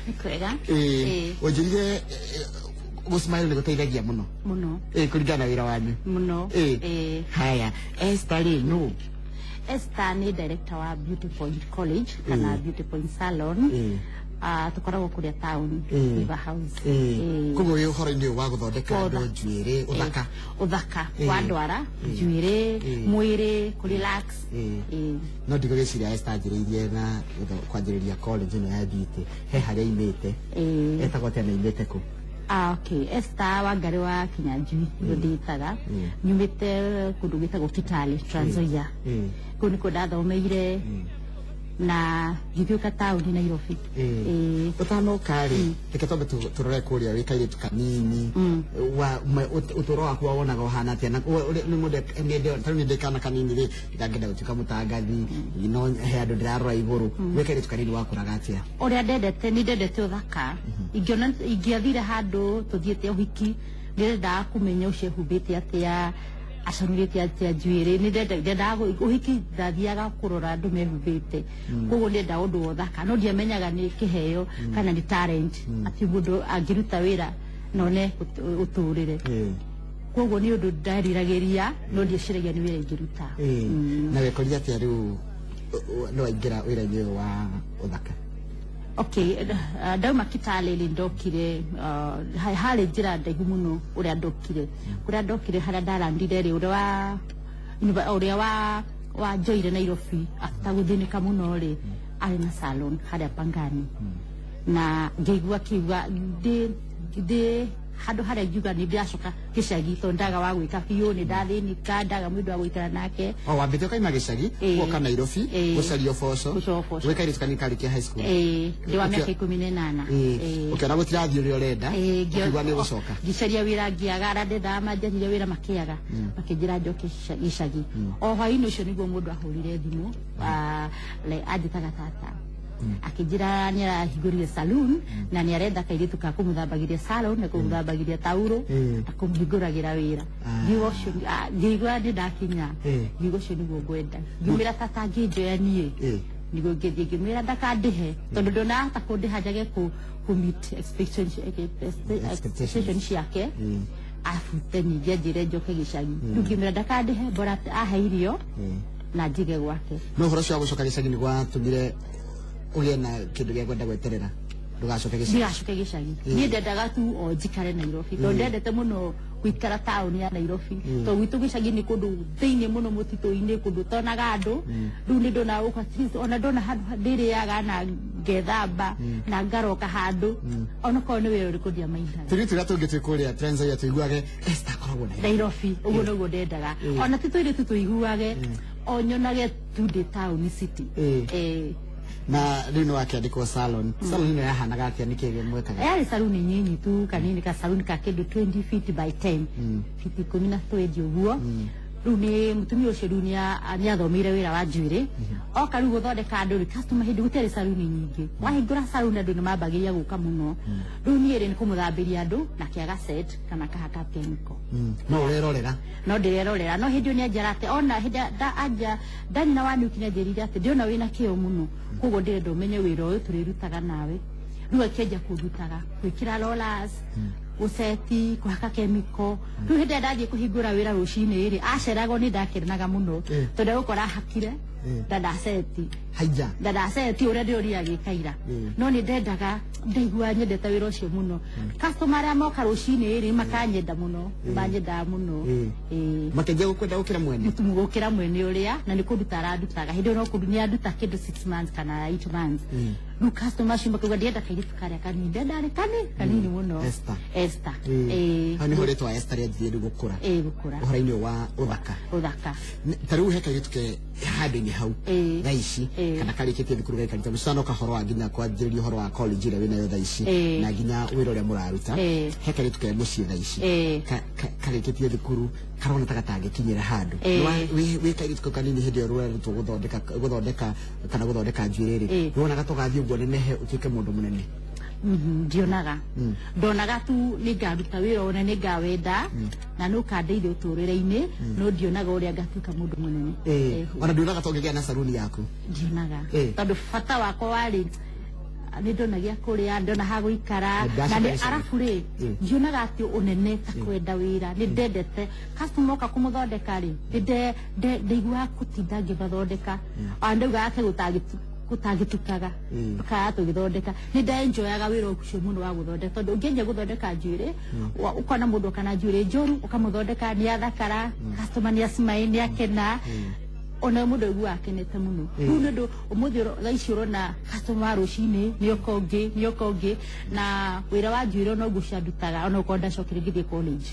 Nĩ kwega. Ĩĩ, ũnjĩrire gũsmile nĩ gũteithagia mũno. Mũno. Ĩĩ, kũringana na wĩra wanyu. Mũno. Ĩĩ. Ĩĩ. Haya, Esther rĩ, nũ? Esther nĩ director wa Beauty Point College kana Beauty Point Salon. Tũkoragwo kũrĩa town, River House. Ĩĩ. Koguo wĩ ũhoro-inĩ ũyũ wa gũthondeka Gũtha- andũ njuĩrĩ, ũthaka. Ũthaka wa ndwara, njuĩrĩ, mwĩrĩ, kũrelax. Ĩĩ. No ndigũgĩciria Esther anjĩrĩirie na kwanjĩrĩria college ĩno ya beauty he harĩa aimĩte. Etagwo atĩa na aimĩte kũ? Ah, okay. Esther Wangari wa Kinyanjui nĩguo ndĩtaga. Nyumĩte kũndũ gwĩtagwo Kitale, Trans Nzoia. Kũu nĩkuo ndathomeire na ngĩgĩũka taũni Nairobi. Ĩĩ. Ũtanoka rĩ, reke twambe tũrore kũrĩa wĩ kairĩtu kanini wa ũtũũro waku wawonaga ũhana atĩa? Na nĩ mũndũ tarĩu nĩ ndĩ kana kanini rĩ, ndangĩenda gũtuĩka mũtangathi, no he andũ ndĩrarora igũrũ. Wĩ kairĩtu kanini wakũraga atĩa? Ũrĩa ndendete, nĩ ndendete ũthaka. Ingĩona ingĩathire handũ tũthiĩte ũhiki, nĩndendaga kũmenya ũcio ehumbĩte atĩa, acanũrĩte atĩa njuĩrĩ. Nĩ ndendaga ũhiki, ndathiaga kũrora andũ mehumbĩte. Koguo nĩendaga ũndũ wa ũthaka, no ndiamenyaga nĩ kĩheo kana nĩ talent, atĩ mũndũ angĩruta wĩra na one ũtũrĩre. Koguo nĩ ũndũ nderiragĩria, no ndieciragia nĩ wĩra ingĩruta. Na wekorire atĩa rĩu nĩ waingĩra wĩra-inĩ ũyũ wa ũthaka? Okay, ndauma Kitale rĩ, ndokire harĩ njĩra ndaihu mũno ũrĩa ndokire. Kũrĩa ndokire, harĩa ndarandire rĩ, ũrĩa wa ũrĩa wa wanjoire Nairobi after gũthĩnĩka mũno rĩ, arĩ na salon harĩa Pangani, na ngĩigua kiuga ndĩ handũ harĩa ngiuga nĩ ndĩracoka gĩcagi, tondũ ndaga wa gwĩka biũ, nĩ ndathĩnĩka, ndaga mũndũ wa gũikara nake. O wambĩte ũkaima gĩcagi, ũgoka Nairobi gũcaria ũboco. Gũcaria ũboco. Wĩ kairĩtu kanini karĩkia high school. Ĩĩ, ndĩ wa mĩaka 18. Ĩĩ. Ũkĩona gũtirathiĩ ũrĩa ũrenda, ũkiuga nĩ ũgũcoka. Ngĩcaria wĩra ngĩaga, arĩa ndendaga manjarire wĩra makĩaga, makĩnjĩra njoke gĩcagi. O hwaĩ-inĩ ũcio nĩguo mũndũ ahũrire thimũ, like, anjĩtaga tata, akĩnjĩra nĩ arahingũrire saloon na nĩ arenda kairĩtu ka kũmũthambagĩria salon na kũmũthambagĩria tauro na kũmũhingũragĩra wĩra. Ngiuga ũcio, ngĩigua nĩ ndakinya. Ngiuga ũcio nĩguo ngwenda. Ngĩmwĩra tata ngĩnjoya niĩ nĩguo ngĩthiĩ, ngĩmwĩra ndakandĩhe, tondũ ndonahota kũndĩha njage kũ meet expectation ciake, abute ningĩ anjĩre njoke gĩcagi. Rĩu ngĩmwĩra ndakandĩhe, bora ahe irio na njige gwake. No ũhoro ũcio wa gũcoka gĩcagi nĩ gwatũmire ũgĩe na kĩndũ gĩa kwenda gweterera ndũgacoke gĩcagi? Ndigacoke gĩcagi. Niĩ ndendaga tu o njikare Nairobi, tondũ ndendete mũno gũikara taũni ya Nairobi, tondũ gwitũ gĩcagi nĩ kũndũ thĩinĩ mũno, mũtitũ-inĩ, kũndũ ũtonaga andũ. Rĩu nĩ ndona gũkũ at least ona ndona handũ ndĩrĩaga na ngethamba na ngaroka handũ, onokorwo nĩ wĩra ũrĩkũ, ndiamaindaga. Tũirĩtu tũrĩa tũngĩ twĩ kũrĩa Trans Nzoia tũiguage Esther akoragwo Nairobi. Nairobi, ũguo nĩguo ndendaga. Ona ti tũirĩtu tũiguage, o nyonage tu ndĩ taũni city. Na rĩu nĩ wakĩandĩkwo salon. Salon ĩno yahanaga atĩa? Nĩkĩ mwekaga? Yarĩ saluni nyinyi tu, kanini, ka saluni ka kĩndũ 20 feet by 10 feet, 10 na 20 ũguo. Rĩu nĩ mũtumia ũcio rĩu nĩ athomeire wĩra wa njuĩrĩ, oka rĩu gũthondeka andũ rĩ, customer hĩndĩ gũtiarĩ saluni nyingĩ. Wahingũra saluni, andũ nĩ mambagĩria gũka mũno. Rĩu niĩ rĩ, nĩ kũmũthambĩria andũ na kĩaga set kana kahaka chemical. No ũrerorera? No ndĩrerorera, no hĩndĩ ĩyo nĩanjĩra atĩ ona hĩndĩ anja ndanyina wa Nyuki nĩanjĩrire atĩ ndĩona wĩna kĩyo mũno, koguo ndĩrenda ũmenye wĩra ũyũ tũrĩrutaga nawe. Rĩu akĩanjia kũndutaga gwĩkĩra rollers, gũceti, kũhaka chemical. Rĩu hĩndĩ ĩrĩa ndathiĩ kũhingũra wĩra rũcinĩ rĩ, aceragwo nĩ ndakenaga mũno, tondũ egũkora hakire na ndaceti. Haija. Na ndaceti ũrĩa ndĩrorire agĩkaira. No nĩ ndendaga, ndaigua nyendete wĩra ũcio mũno. Customer arĩa moka rũcinĩ rĩ, makanyenda mũno, manyendaga mũno. Ĩĩ. Makĩanjia gũkwenda gũkĩra mwene. Mũtumu gũkĩra mwene ũrĩa, na nĩ kũnduta arandutaga. Hĩndĩ ĩyo no kũndu nĩ anduta kĩndũ 6 months kana 8 months. Rĩu customer acio makauga ndĩrenda kairĩtu karĩa kanini, ndenda arĩ kanini mũno. Esther. Esther. Ĩĩ. Hau nĩho rĩtwa Esther rĩanjirie rĩu gũkũra. Ĩĩ, gũkũra. Ũhoro-inĩ ũyũ wa ũthaka. Ũthaka. Ta rĩu he kairĩtu ke handũ-inĩ hau thaa ici kana karĩkĩtie thukuru gaikarĩte mũcano kahoro wa nginya kwanjĩrĩria ũhoro wa college ĩrĩa wĩnayo thaa ici na nginya wĩra ũrĩa mũraruta, he kairĩtu ke mũciĩ thaa ici karĩkĩtie thukuru karona ta gatangĩkinyĩra handũ. Wĩ kairĩtu kau kanini hĩndĩ ĩyo rũrarutwo gũthondeka kana gũthondeka njuĩrĩ rĩ, nĩwonaga tũgathiĩ ũguo nenehe ũtuĩke mũndũ mũnene? Ndionaga. Ndonaga tu nĩ ngaruta wĩra ũyũ na nĩ ngawenda na nĩ ũkandeithia ũtũrĩre-inĩ, no ndionaga ũrĩa ngatuĩka mũndũ mũnene. Ona ndionaga ta ũngĩgĩa na saruni yaku? Ndionaga, tondũ bata wakwa warĩ Nĩ ndona gĩa kũrĩa, ndona ha gũikara, na nĩ arabu rĩ ngionaga atĩ ũnene ta kwenda wĩra. Nĩ ndendete customer oka kũmũthondeka rĩ, nĩ ndaiguaga gũtinda ngĩmathondeka, ona ndaugaga ke gũtagĩtukaga tukaga tũgĩthondeka. Nĩ ndaenjoyaga wĩra ũcio mũno wa gũthondeka, tondũ ũngĩanjia gũthondeka njuĩrĩ, ũkona mũndũ okana njuĩrĩ njũru, ũkamũthondeka nĩ athakara, customer nĩ acimai, nĩ akena, ona mũndũ aiguaga akenete mũno. Rĩu nĩ ũndũ ũmũthĩ thaa ici ũrona customer rũcinĩ nĩoka ũngĩ, nĩoka ũngĩ, na wĩra wa njuĩrĩ ona ũguo ciandutaga, ona ũkorwo ndacokire ngĩthiĩ college,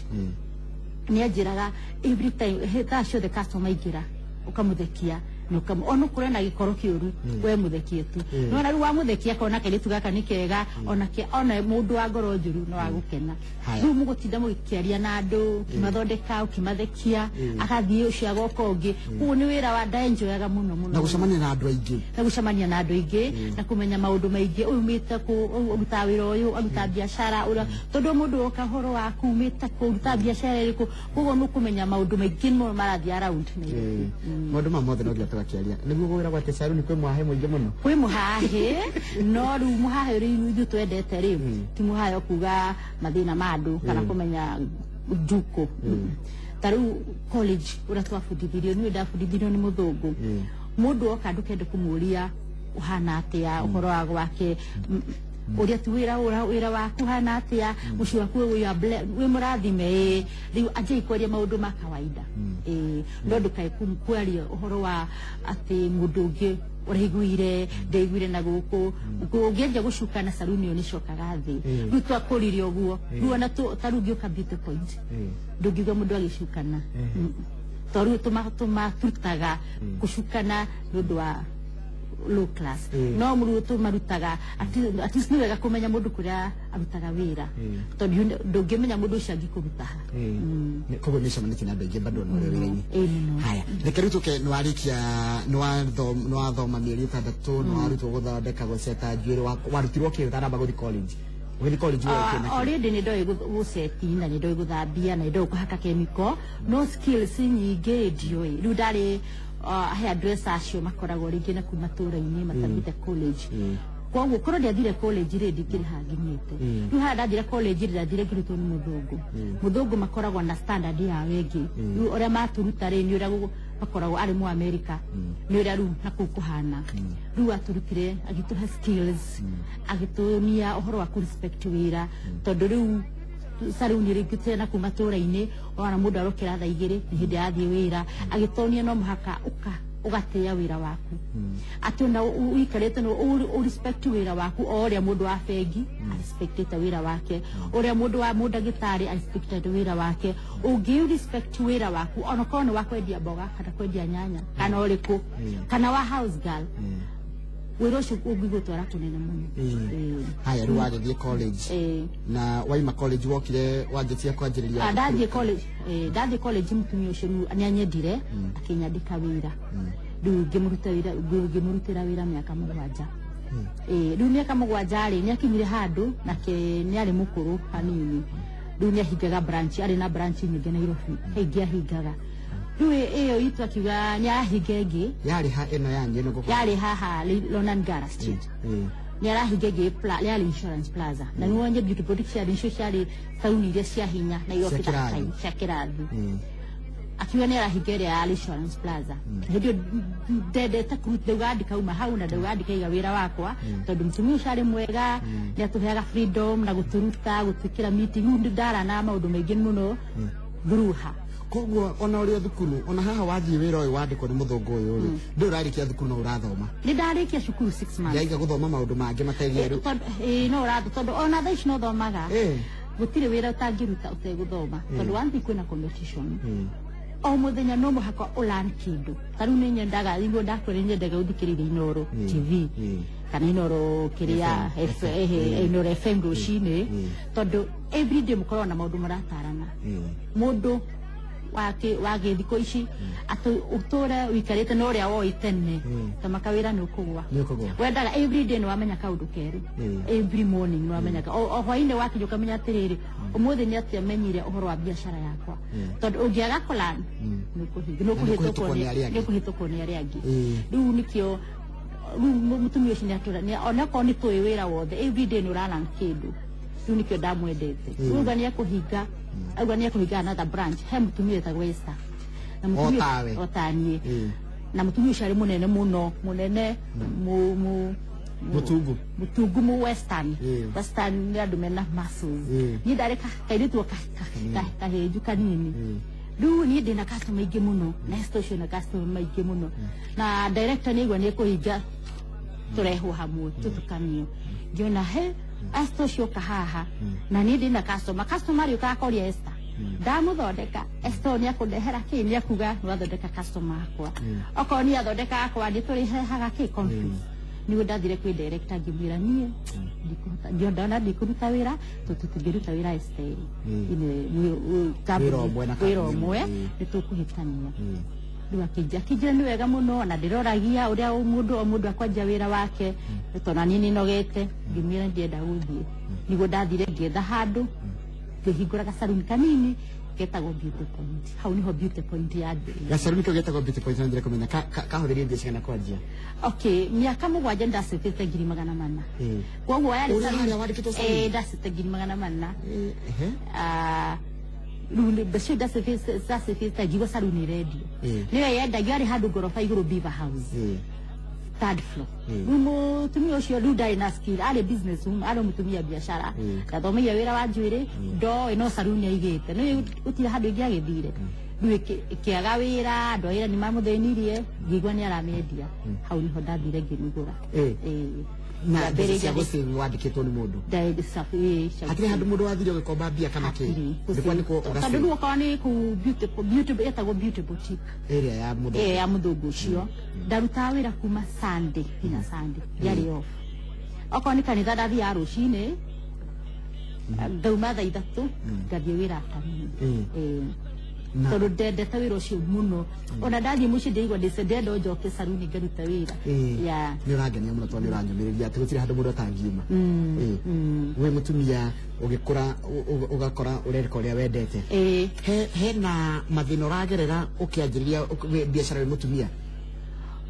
nĩ anjĩraga every time thaa ciothe customer aingĩra ũkamũthekia, ona ũkorwo na gĩkoro kĩũru we mũthekie tu, no na rĩu wamũthekia akona kairĩtu gaka nĩ kega, ona mũndũ wa ngoro njũru no agũkena. Rĩu mũgũtinda mũgĩkĩaria na andũ, ũkĩmathondeka, ũkĩmathekia, agathiĩ ũcio agoka ũngĩ. Koguo nĩ wĩra wa ndaenjoyaga mũno mũno. Na gũcemania na andũ aingĩ. Na gũcemania na andũ aingĩ, na kũmenya maũndũ maingĩ, ũyũ umĩte kũ, ũyũ ũrutaga wĩra ũyũ, aruta biacara ũrĩa, tondũ mũndũ oka ũhoro waku umĩte kũ, ũrutaga biacara ĩrĩkũ, koguo nĩ ũkũmenya maũndũ maingĩ mũno marathiĩ around Nairobi. Maũndũ ma mothe no nginya tũgakĩaria. Nĩguo gwĩragwo atĩ caruni kwĩ mũhahe mũingĩ mũno. Kwĩ mũhahe, no rĩu mũhahe ũrĩa ithuĩ twendete rĩ, ti mũhahe kuga mathĩna ma andũ kana kũmenya njuko. Ta rĩu college ũrĩa twabundithirio, niĩ ndabundithirio nĩ mũthũngũ. Mũndũ oka ndũkende kũmũria ũhana atĩa, ũhoro wa gwake, ũrĩa ti wĩra, wĩra waku hana atĩa, mũciĩ waku wĩ mũrathime ĩ. Rĩu anjai kwaria maũndũ ma kawaida, no ndũkae kwaria ũhoro wa atĩ mũndũ ũngĩ ũraiguire ndaiguire na gũkũ. Ũngĩanjia gũcukana saruni ĩyo nĩcokaga thĩ. Rĩu twakũrire ũguo, rĩu ona ta rĩu ngĩũka Beauty Point ndũngiuga mũndũ agĩcukana, tondũ rĩu tũmatutaga gũcukana nĩ ũndũ wa low class, no mũrũ tũmarutaga at least nĩ wega kũmenya mũndũ kũrĩa arutaga wĩra, tondũ ndũngĩmenya mũndũ ũcio angĩkũruta ha. Koguo nĩ ũcemanĩtie na andũ aingĩ bado ona ũrĩ wĩra-inĩ. Haya, reke rĩu tũke, nĩ warĩkia, nĩ wathoma mĩeri 6, nĩ warutwo gũthondeka, gũceta njuĩrĩ, warutirwo kĩ ũtanamba gũthiĩ college? Ũgĩthiĩ college wewe kĩ na kĩ? Already nĩ ndoĩ gũceti, na nĩ ndoĩ gũthambia, na nĩ ndoĩ kũhaka chemical, no skills nyingĩ ndioĩ. Rĩu ndarĩ hairdresser acio makoragwo rĩngĩ na kuma matũra-inĩ matathiĩte college, koguo korwo ndiathire college rĩ, ndingĩrĩ hanginyĩte. Rĩu haha ndathire college rĩ, ndathire ngĩrutwo nĩ mũthũngũ. Mũthũngũ makoragwo na standard yao ĩngĩ. Rĩu ũrĩa matũruta rĩ, nĩ ũrĩa makoragwo arĩ mu America, nĩ ũrĩa rĩu na kũu kũhana. Rĩu atũrutire, agĩtũhe skills, agĩtuonia ũhoro wa kũ-respect wĩra, tondũ rĩu saruni rĩngĩ tena kuma matũra-inĩ ona mũndũ arokĩra thaa 2 nĩ hĩndĩ arathiĩ wĩra, agĩtonia no mũhaka ũgatĩĩa wĩra waku, atĩ ona ũikarĩte no ũrespect wĩra waku, o ũrĩa mũndũ wa bengi arespectĩte wĩra wake, ũrĩa mũndũ wa mũndagĩtarĩ arespectĩte wĩra wake. Ũngĩ respect wĩra waku, ona korwo nĩ wa kwendia mboga kana kwendia nyanya kana ũrĩkũ kana wa house girl, wĩra ũcio ũngĩgũtwara kũnene mũno. Haya, rĩu wagĩthiĩ college, na waima college wokire wanjĩtie kwanjĩrĩria? Ndathiĩ college, ndathiĩ college mũtumia ũcio rĩu nĩ anyendire, akĩnyandĩka wĩra. Rĩu ngĩmũrutĩra wĩra mĩaka 7. Rĩu mĩaka 7 rĩ, nĩ akinyire handũ nake nĩ arĩ mũkũrũ hanini, rĩu nĩ ahingaga branch, arĩ na branch nyingĩ Nairobi, kaingĩ ahingaga. Rĩu ĩyo itũ akiuga nĩ arahinga ĩngĩ. Yarĩ ha ĩno yanyu ĩno gũkũ? Yarĩ haha Lonand Ngara Street. Nĩ arahinga ĩngĩ, yarĩ Insurance Plaza, na nĩ wonye Beauty Boutique ciarĩ nicio ciarĩ taũni iria cia hinya Nairobi cia kĩrathi. Akiuga nĩ arahinga ĩrĩa ya Insurance Plaza. Hĩndĩ ĩyo ndendete kũruta, ndauga ndikauma hau na ndauga ndikaiga wĩra wakwa, tondũ mũtumia ũcio arĩ mwega, nĩ atũheaga freedom na gũtũruta, gũtwĩkĩra meeting. Rĩu ndara na maũndũ maingĩ mũno through her. Koguo ona ũrĩ o thukuru, ona haha wathiĩ wĩra ũyũ wandĩkwo nĩ mũthũngũ ũyũ rĩ, ndũrĩ ũrarĩkia thukuru no ũrathoma? Nĩ ndarĩkia cukuru 6 months. Ndaiga gũthoma maũndũ mangĩ mategie rĩu. No ũrathi, tondũ ona thaa ici no thomaga. Gũtirĩ wĩra ũtangĩruta ũtegũthoma, tondũ one thing kwĩna competition. O mũthenya no mũhaka ũlearn kĩndũ. Ta rĩu nĩ nyendaga, nĩguo ndakwĩra nĩ nyendaga gũthikĩrĩria Inooro TV kana Inooro kĩrĩa Inooro FM rũcinĩ, tondũ everyday mũkoragwo na maũndũ mũratarana. Mũndũ wa gĩthikũ ici atĩ ũtũre ũikarĩte na ũrĩa woĩ tene, ta makawĩra nĩ ũkũgwa. Wendaga everyday nĩ wamenya kaũndũ kerũ, every morning nĩ wamenya, o hwainĩ wakinya ũkamenya atĩrĩrĩ, ũmũthĩ nĩ atĩa menyire ũhoro wa biacara yakwa, tondũ ũngĩaga kũlearn nĩ ũkũhĩtũkwo nĩ arĩa angĩ. Rĩu nĩkĩo Rĩu mũtumia ũcio nĩatũra onakorwo nĩ tũĩ wĩra wothe, every day nĩ ũrarana kĩndũ. Rĩu nĩkĩo ndamwendete. Rĩu auga nĩekũhinga, auga nĩekũhinga another branch. He mũtumia wĩtagwo Esther na mũtumia tawe. O taniĩ. Na mũtumia ũcio arĩ mũnene mũno, mũnene mu mu Mũtungu. Mũtungu, mu western. Western nĩ andũ mena muscles. Niĩ ndarĩ kairĩtu kahĩnju kanini. Rĩu niĩ ndĩna customer aingĩ mũno, na Esther ũcio na customer maingĩ mũno, na director nĩaigua nĩekũhinga, tũrehwo hamwe tũtukanio. Ngĩona he Esther ũcio oka haha na niĩ ndĩna customer, customer rĩũka akoria Esther ndamũthondeka, Esther ũyũ nĩakũndehera kĩ, nĩakuga nĩwathondeka customer akwa, okorwo niĩ athondeka akwa nĩ tũrĩhehaga kĩ conflict. Nĩguo ndathire kwĩ director ngĩmwĩra niĩ ndikũhota, ndona ndikũruta wĩra, tondũ tũtingĩruta wĩra Esther Wĩra ũmwe na wĩra kambuni ũmwe, ĩmwe. Nĩ tũkũhĩtania. Rĩu akĩnjĩra nĩ wega mũno na ndĩroragia ũrĩa o mũndũ o mũndũ akwanjia wĩra wake, tondũ na niĩ nĩnogete. Ngĩmwĩra ndĩrenda gũthiĩ. Nĩguo ndathire ngĩetha handũ, ngĩhingũra gacaruni kanini getagwo Beauty Point. Hau niho Beauty Point yambĩrĩirie. Gacaruni kau getagwo Beauty Point, na ndĩrenda kũmenya kahũthĩrire mbia cigana kwanjia? Okay, mĩaka 7 ndacĩtĩte 400,000. Koguo yarĩ Ũrĩa harĩa wandĩkĩtwo salon? Eh, ndacĩte 400,000. Ehe. Ah, rĩu mbeca ndacĩbĩte ngigua saruni ĩrendio. Nĩyo yendagio, yarĩ handũ ngoroba igũrũ, Beaver House, third floor. Rĩu mũtumia ũcio rĩu ndarĩ na skill, arĩ business woman, arĩ mũtumia biacara, ndathomeire wĩra wa njuĩrĩ, ndoĩ no saruni aigĩte nĩ gũtirĩ handũ ĩngĩ agĩthire. Rĩu ĩkĩaga wĩra, andũ a wĩra nĩ mamũthĩnirie, ngĩigua nĩ aramĩendia. Hau niho ndathire ngĩmĩgũra. Na mbeca cia gũcĩvu wandĩkĩtwo nĩ mũndũ? Hatirĩ handũ mũndũ wathire ũgĩkomba mbia kana kĩ? Nĩ kwandĩkwo Tondũ ũgacĩva? rĩu okorwo nĩ kũu beauty ĩtagwo Beauty Boutique. Ĩrĩa ya mũthũngũ? Ĩyo ya mũthũngũ ũcio. Ndarutaga wĩra kuma Sunday nginya Sunday, ndiarĩ off. Okorwo nĩ kanitha ndathiaga rũcinĩ, ngauma thaa 3, ngathiĩ wĩra afternoon. Tondũ ndendete wĩra ũcio mũno, ona ndathiĩ mũciĩ ndĩigua ndĩrenda o njoke saruni ngaruta wĩra. Yeah. Nĩ ũrangenia mũno tondũ nĩ ũranyũmĩrĩria atĩ gũtirĩ handũ mũndũ atangiuma. Wĩ mũtumia ũgĩkũra ũgakora ũreka ũrĩa wendete. He hena mathĩna ũragerera ũkĩanjĩrĩria biacara wĩ mũtumia?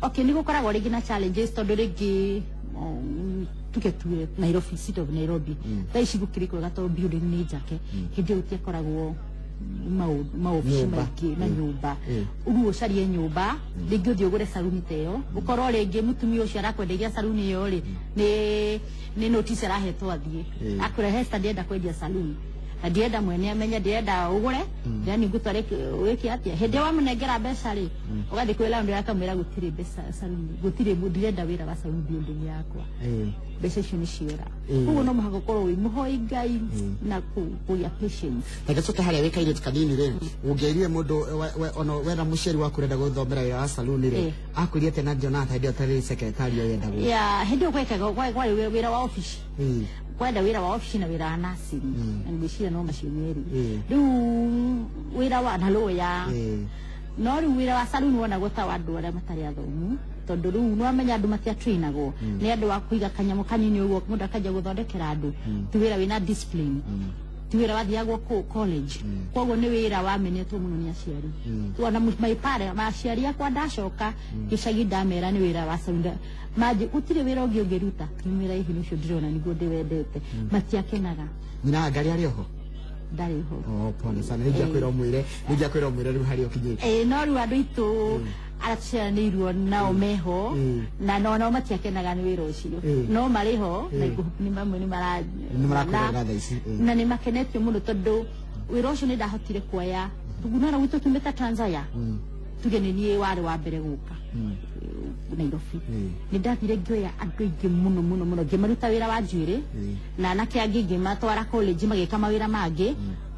Okay, nĩ gũkoragwo rĩngĩ na challenges, tondũ rĩngĩ tuge tuge Nairobi, city of Nairobi, thaa ici gũkĩrĩ kwega tondũ building nĩ njake. Hĩndĩ ĩyo gũtiakoragwo maobici Nyũmba. maingĩ na nyũmba. Ũguo ũcarie nyũmba, rĩngĩ ũthiĩ ũgũre saruni ta ĩyo, ũkorwo rĩngĩ mũtumia ũcio arakwenderia saruni ĩyo rĩ, nĩ notice arahetwo athiĩ. Akwĩra, "Hester, ndĩrenda kwendia saluni na ndĩrenda mwene amenye, ndĩrenda ũgũre, yani ngũtware wĩke atĩa." Hĩndĩ ĩyo wamũnengera mbeca rĩ, ũgathiĩ kwĩ landlord akamwĩra gũtirĩ mbeca saluni, gũtirĩ, ndirenda wĩra wa saluni building yakwa. Mbeca icio nĩ ciora. Koguo no mũhaka ũkorwo wĩ mũhoi Ngai na kũgĩa patience. Reke coke harĩa wĩ kairĩtu kanini rĩ, ũngĩairire mũndũ ona wera mũciari waku ũrenda gũthomera wĩra wa saluni rĩ, akwĩrie atĩa na Jonathan hĩndĩ ĩyo tarĩ secretary ũyũ endagwo? Ya, hĩndĩ ĩyo gwekaga kwarĩ wĩra wa ofici, kwenda wĩra wa ofici na wĩra wa nursing, na ngwĩciria no macio merĩ. Rĩu wĩra wa na lawyer. No rĩu wĩra wa saluni wonagwo ta wa andũ arĩa matarĩ athomu, tondũ rĩu nĩwamenya andũ matiatrainagwo, nĩ andũ a kũiga kanyamũ kanini ũguo mũndũ akanjia gũthondekera andũ. Ti wĩra wĩna discipline, ti wĩra wathiagwo college. Koguo nĩ wĩra wamenetwo mũno nĩ aciari. Ona my parents, aciari akwa, ndacoka gĩcagi ndamera nĩ wĩra wa saluni, manji gũtirĩ wĩra ũngĩ ũngĩruta, ngĩmwĩra hihi ũcio ndĩrona nĩguo ndĩwendete. Matiakenaga. Nyina wa ngari arĩ oho? Ndarĩ ho. Oh, pole sana. Nĩngiakwĩra ũmwĩre, nĩngiakwĩra ũmwĩre rĩu harĩa ũkinyĩte. Ĩĩ, no rĩu andũ aitũ arĩa tũciaranĩirwo nao meho, na no nao matiakenaga nĩ wĩra ũcio. No marĩ ho na nĩ mamwe nĩ mara Nĩ marakwĩrorera thaa ici. Na nĩ makenetio mũno tondũ wĩra ũcio nĩ ndahotire kuoya nona gwitũ tumĩte Trans Nzoia, tuge nĩ niĩ warĩ wa mbere gũka Nairobi. Nĩ ndathire ngĩoya andũ aingĩ mũno mũno mũno, ngĩmaruta wĩra wa njuĩrĩ, na anake angĩ ngĩmatwara college magĩka mawĩra mangĩ.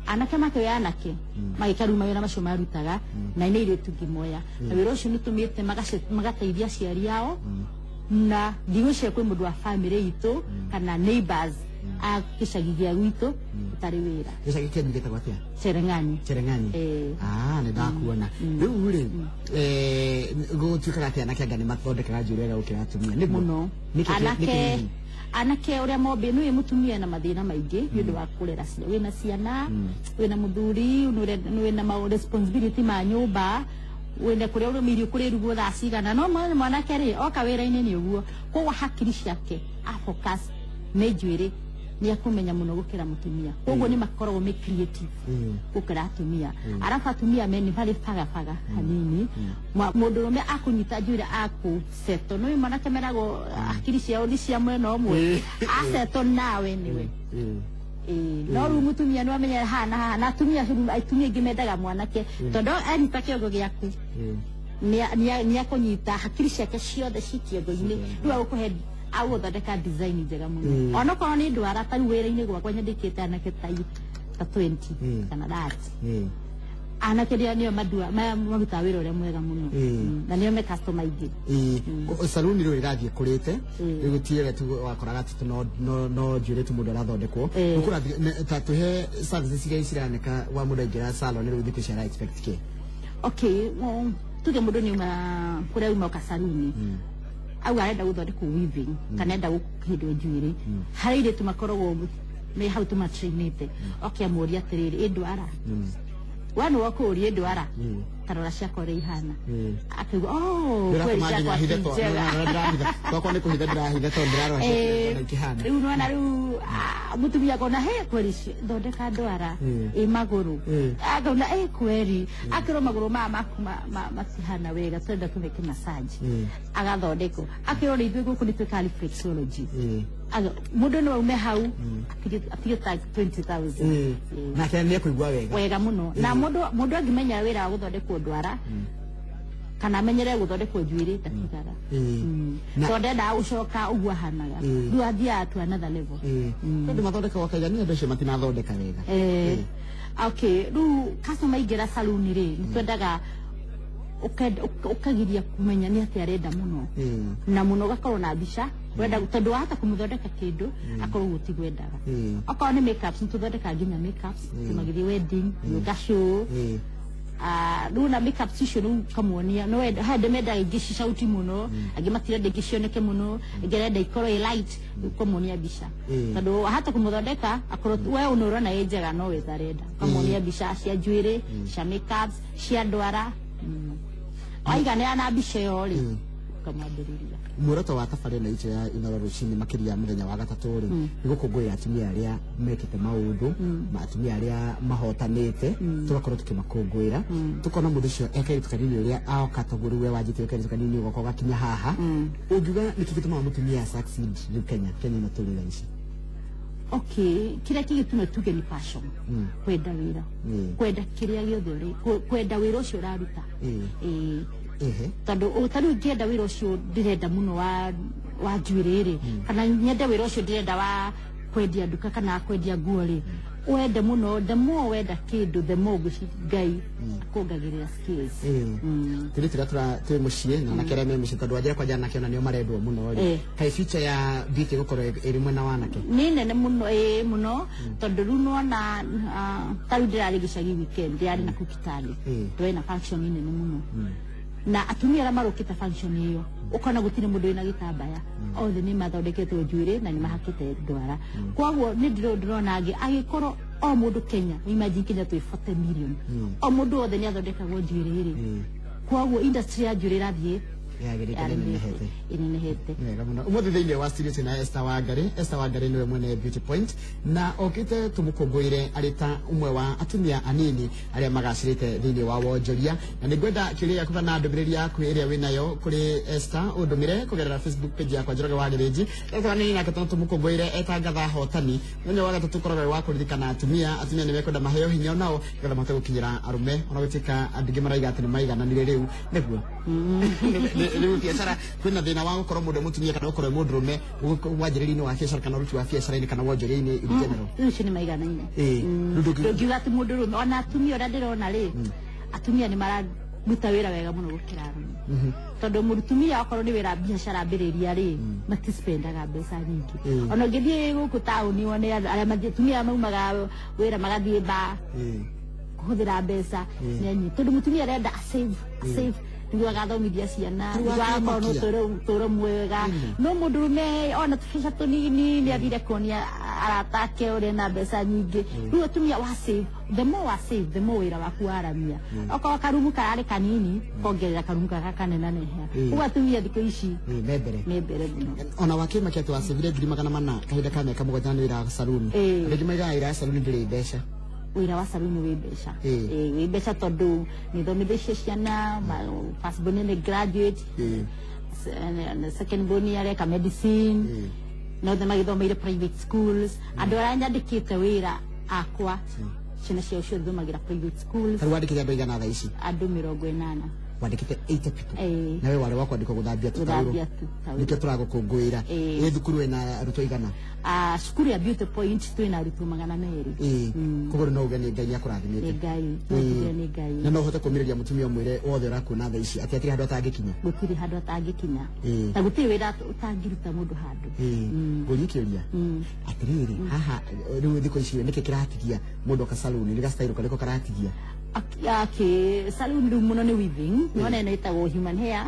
Anake makĩoya anake magĩka rĩu mawĩra macio marutaga, na nĩ airĩtu ngĩmoya, na wĩra ũcio nĩ ũtũmĩte magateithia aciari ao, na ndigwĩciria kwĩ mũndũ wa family itũ kana neighbors a gĩcagi gĩa gwitũ ũtarĩ wĩra. Gĩcagi kĩanyu gĩtagwo atĩa? Chereng'ani. Chereng'ani. Ĩĩ. Ah, nĩ ndakuona. Rĩu rĩ, gũtuĩkaga atĩ anake anga nĩ mathondekaga njuĩrĩ wega gũkĩra atumia, nĩguo? Mũno. Nĩkĩ Anake hihi? Anake ũrĩa mombe nĩ mũtumia na mathĩna maingĩ nĩ ũndũ wa kũrera ciana, wĩna ciana, wĩna mũthuri, nĩ wĩna ma responsibility ma nyũmba. Wende kuria urumirio kuri rugo thaa cigana no mwanake ri oka wira-ini ni uguo koguo hakiri ciake a focus nĩ njuĩrĩ nĩ akumenya mũno gũkĩra mũtumia koguo nĩ makoragwo me creative gũkĩra atumia arabu atumia me nĩ marĩ bagabaga hanini mũndũrũme akũnyita njuĩrĩ akũseto nĩ mwanake meragwo hakiri ciao nĩ cia mwena ũmwe aseto nawe nĩwe no rĩu mũtumia nĩ wamenya haha na haha na atumia aingĩ mendaga mwanake tondũ anyita kĩongo gĩaku nĩ akũnyita hakiri ciake ciothe ci kĩongo-inĩ rĩu agũkũhe agũthondeka design njega mũno onokorwo nĩ ndwara ta rĩu wĩra-inĩ gwakwa nyandĩkĩte anake ta 20 kana 30 anake nĩo marutaga wĩra ũrĩa mwega mũno na nĩo me customer aingĩ. Saluni rĩu ĩrathiĩ kũrĩte rĩu gũtirĩ tu wakoraga atĩ no njuĩrĩ tu mũndũ arathondekwo ta tũhe services iria ciraneka wa mũndũ aingĩra salon rĩu thikũ ici ara expect kĩ? Okay, tuge mũndũ nĩ uma kũrĩa uma oka saluni au arenda gũthondekwo weaving kana enda gũkĩndwo njuĩrĩ harĩ airĩtu makoragwo me hau tũmatrainĩte oke amũria atĩrĩrĩ ĩ ndwara we nĩ wokũũria ndwara tarora ciakwa ũrĩa ihana akauga oh kweli ciakwa ti njega twakwa nĩ kũhitha ndĩrahitha tondũ ndĩrarora ciakwa ikĩhana rĩu nĩwona rĩu mũtumia akona he kweli thondeka ndwara ĩ magũrũ akaona ĩ kweli akĩrwo magũrũ maya maku matihana wega tũrenda tũmeke massage agathondekwo akĩrwo rĩ ithuĩ gũkũ nĩ twĩkaga reflexology mũndũ no aume hau atige ta 20,000 nake nĩ ekũigua wega wega mũno na mũndũ angĩmenya wĩra wa gũthondekwo ndwara kana amenyere gũthondekwo njuĩrĩ ndatigaga tondũ ndendaga gũcoka ũguo ahanaga rĩu athiaga to another level tondũ mathondekagwo kaigania andũ acio matinathondeka wega. Okay, rĩu customer aingĩra saluni rĩ nĩ twendaga ũkagiria kũmenya nĩ atĩa arenda mũno na mũno ũgakorwo na mbica wenda tondũ wahota kũmũthondeka kĩndũ akorwo ũguo tiguo endaga okorwo nĩ makeups nĩ tũthondekaga nginya makeups tũmagĩthiĩ wedding yoga show rĩu na makeups icio rĩu ũkamuonia no he mendaga ingĩ cicauti mũno angĩ matirenda ingĩ cioneke mũno angĩ arenda ikorwo ĩ light ũkamuonia mbica tondũ wahota kũmũthondeka akorwo we ũna ũrona ĩ njega no we ndarenda ũkamuonia mbica cia njuĩrĩ cia makeups cia ndwara waiganĩra na mbica ĩyo rĩ ũkamwambĩrĩria. Muoroto wa tabarĩra ĩno itũ ya Inooro rũcinĩ makĩria mũthenya wa gatatũ rĩ nĩ gũkũngũĩra atumia arĩa mekĩte maũndũ atumia arĩa mahotanĩte tũgakorwo tũkĩmakũngũĩra tũkona mũndũ ũcio ekairĩtu kanini ũrĩa aoka toguo rĩu we wanjĩtie kairĩtu kanini ũgoka ũgakinya haha ũngiuga nĩkĩ gĩtũmaga mũtumia succeed rĩu Kenya ĩno tũrĩ thaa ici? Okay, kĩrĩa kĩgĩtũma tuge nĩ passion kwenda wĩra kwenda kĩrĩa gĩothe ũrĩ kwenda wĩra ũcio ũraruta tondũ ta rĩu ingĩenda wĩra ũcio ndĩrenda mũno wa njuĩrĩ rĩ kana nyende wĩra ũcio ndĩrenda wa kwendia nduka kana kwendia nguo rĩ wende mũno the more wenda kĩndũ the more Ngai akuongagĩrĩra skills. Tũrĩ tũrĩa twĩ mũciĩ na anake arĩa me mũciĩ tondũ wanjĩra kwanja anake ona nĩo marendwo mũno rĩ kaĩ future ya beauty gũkorwo ĩrĩ mwena wa anake nĩ nene mũno mũno tondũ rĩu nĩwona ta rĩu ndĩrarĩ gĩcagi weekend ndĩrarĩ na kũu Kitale tũrarĩ na function nene mũno na atumia arĩa marũkĩte function ĩyo ũkona gũtirĩ mũndũ wĩna gĩtambaya othe nĩ mathondeketwo njuĩrĩ na nĩ mahakĩte ndwara koguo nĩ ndĩrona angĩ agĩkorwo o mũndũ Kenya imagine Kenya twĩ 40 million o mũndũ wothe nĩ athondekagwo njuĩrĩ rĩ koguo industry ya njuĩrĩ ĩrathiĩ ĩnenehete wega mũno. Ũmũthĩ thĩinĩ wa studio twĩna Esther Wangari. Esther Wangari nĩwe mwene Beauty Point na okĩte tũmũkũngũĩre arĩ ta ũmwe wa atumia anini arĩa magacĩrĩte thĩinĩ wa wonjoria na nĩngwenda kĩũria gĩaku kana ndũmĩrĩri yaku ĩrĩa wĩnayo kũrĩ Esther ũndũmĩre kũgerera Facebook page yakwa Njoroge wa Gĩthĩnji. Esther anini nake tondũ tũmũkũngũĩre etangatha hotani mũthenya wa gatatũ ũkoragwo wĩ wa kũririkana atumia nĩ mekwenda maheo hinya onao nĩgetha mahote gũkinyĩra arũme ona gũtuĩka andũ aingĩ maraiga atĩ nĩ maigananire rĩu nĩguo rĩu biacara kwĩna thĩna wa gũkorwo mũndũ mũtumia kana gũkorwo mũndũrũme wanjĩrĩria-inĩ wa biacara kana ũruti wa biacara-inĩ kana wonjoria-inĩ in general rĩu icio nĩ maiganaine ndũngiuga atĩ mũndũrũme ona atumia ũrĩa ndĩrona rĩ atumia nĩ mararuta wĩra wega mũno gũkĩra arũme tondũ mũtumia okorwo nĩ wĩra biacara ambĩrĩria rĩ matispendaga mbeca nyingĩ ona ũngĩthiĩ gũkũ taũni wone arĩa atumia maumaga wĩra magathiĩ bar kũhũthĩra mbeca nĩ nyingĩ tondũ mũtumia arenda a save Niguo agathomithia ciana, niguo agakorwo na ũtũũro mwega. No mũndũrũme ona tũbeca tũnini nĩ athire kuonia arata ake ũrĩa na mbeca nyingĩ. Rĩu atumia wa save, the more wa save, the more wĩra waku waramia. Okorwo karumu kararĩ kanini, kongerera karumu gaka kanenaneha. Ũguo atumia thikũ ici me mbere mũno. Ona wakĩmakia atĩ wacĩvire 400,000 kahinda ka mĩaka 7 nĩ wĩra wa saluni. Andũ aingĩ maigaga wĩra wa saluni ndũrĩ mbeca. Wĩra wa saluni wĩ mbeca. Wĩ mbeca tondũ nĩthomithĩtie ciana, first born nĩ graduate, second born areka medicine, na othe magĩthomeire private schools. Andũ arĩa nyandĩkĩte wĩra akwa, ciana ciao ciothe thomagĩra private schools. Tarĩu wandĩkĩte andũ aigana thaa ici? Andũ 80. Wandĩkĩte 80 people. Na we warĩ wa kwandĩkwo gũthambia tũtaurũ. Nĩkĩo tũragũkũngũĩra. Ĩ thukuru ĩna arutwo aigana? Cukuru ya Beauty Point twĩna arutwo 200. Koguo no uge nĩ Ngai nĩakũrathimĩte. Nĩ Ngai, nĩ Ngai. Na no ũhote kũmĩrĩria mũtumia ũmwĩre wothe ũrakuona thaa ici atĩ hatirĩ handũ atangĩkinya? Gũtirĩ handũ atangĩkinya. Na gũtirĩ wĩra ũtangĩruta mũndũ handũ. Ngũrie kĩũria. Atĩrĩrĩ, haha rĩu thikũ ici nĩkĩ kĩratigia mũndũ oka saluni? Nĩ ga-style karĩkũ karatigia? Okay, saluni rĩu mũno nĩ weaving. Nĩwona ĩno ĩtagwo human hair.